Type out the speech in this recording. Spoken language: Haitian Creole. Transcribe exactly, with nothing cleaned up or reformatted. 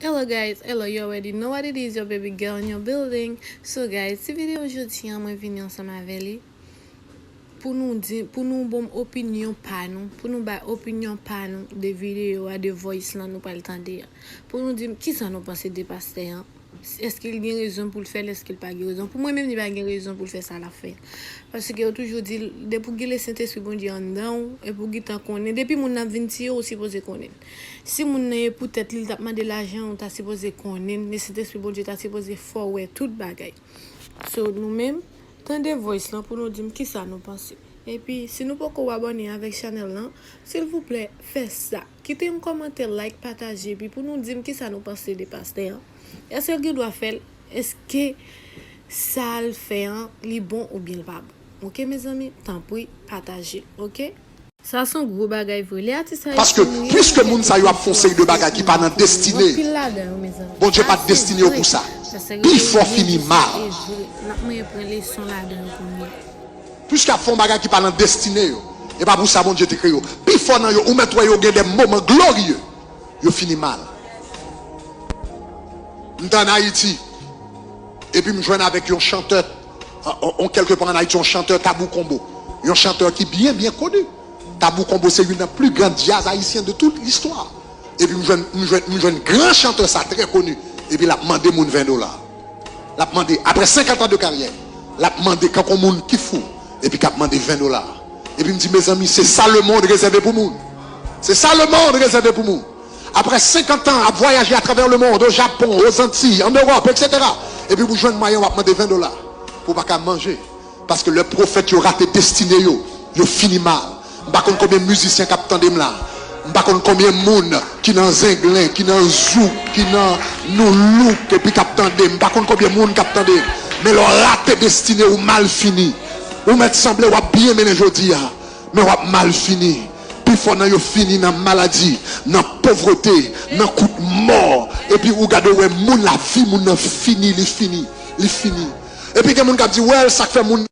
Hello guys, hello, you already know what it is, your baby girl in your building. So guys, ti videyo jodi an mwen vini ansanm avè li pou nou di, pou nou ban m opinyon pa nou, pou nou bay opinyon pa nou de videyo a, de voice lan nou pral tande an. Pou nou di m kisa nou panse de pastè an. Èske l gen rezon pou l fè l, èske l pa gen rezon? Pou mwen menm, li pa gen rezon pou l fè sa l ap fè. Paske yo toujou di, depi w gen Lesentespri Bondye anndan w, epi w gentan konnen, depi moun nan ap vin tiye w, ou sipoze konnen. Si moun nan e pou tèt li, li t ap mande lajan, ou ta sipoze konnen, Lesentespri Bondye ta sipoze fè w wè tout bagay. So, nou menm, tande voice lan pou nou di m kisa nou panse. Epi, si nou poko abòne avèk chanèl lan, silvouplè, fè sa. Kite yon kòmantè, like, pataje, epi pou nou di m kisa nou panse de pastè an. Èske l gen dwa fè l? Èske sa l fè an, li bon oubyen l pa bon? Oke, mezanmi, tanpri, pataje, oke? Sa se yon gwo bagay vre. Lè atis ayisyen nou ye, nou gen anpil bagay pou nou fè. Paske, piske moun sa yo ap fè yon seri de bagay ki pa nan destine yo, Bondye pa t destine yo pou sa. Pifò fini mal. N ap manyen pran leson ladan yo kounye a. Piske y ap fè yon bagay ki pa nan destine yo, e pa pou sa Bondye te kreye yo. Pifò nan yo, ou mèt wè yo gen de moman glorye, yo fini mal. M t ann Ayiti, epi m jwenn avèk yon chantè, on, on, kèlke pa ann Ayiti, yon chantè Tabou Combo. Yon chantè ki byen, byen koni. Tabou Combo se youn nan pli gran djaz ayisyen de tout listwa. Epi m jwenn, m jwenn, m jwenn gran chantè sa trè koni. Epi l ap mande moun ven dola. L ap mande, apre senkant an de karyè, l ap mande kankou moun ki fou, epi k ap mande ven dola. Epi m di, mezanmi, se sa lemonn rezève pou moun. Se sa lemonn rezève pou moun. Apre senkant an ap vwayaje atravè lemonn, o Japon, o Zantiy, an Ewòp, etsetera. Epi pou jwenn mwayen w ap mande ven dola pou w pa ka manje. Paske lè pwofèt yo rate destine yo, yo fini mal. M pa konn konbyen mizisyen k ap tande m la. M pa konn konbyen moun ki nan zenglen, ki nan zouk, ki nan noulouk, epi k ap tande m. M pa konn konbyen moun k ap tande m. Men lè w rate destine ou, mal fini. Ou mèt sanble w ap byen mennen jodi a, men w ap mal fini. Pifò nan yo fini nan maladi, nan povrete, nan kout mò. Epi ou gade, ou wè moun, lavi moun nan fini, li fini, li fini. Epi gen moun k ap di, wè, sa k fè moun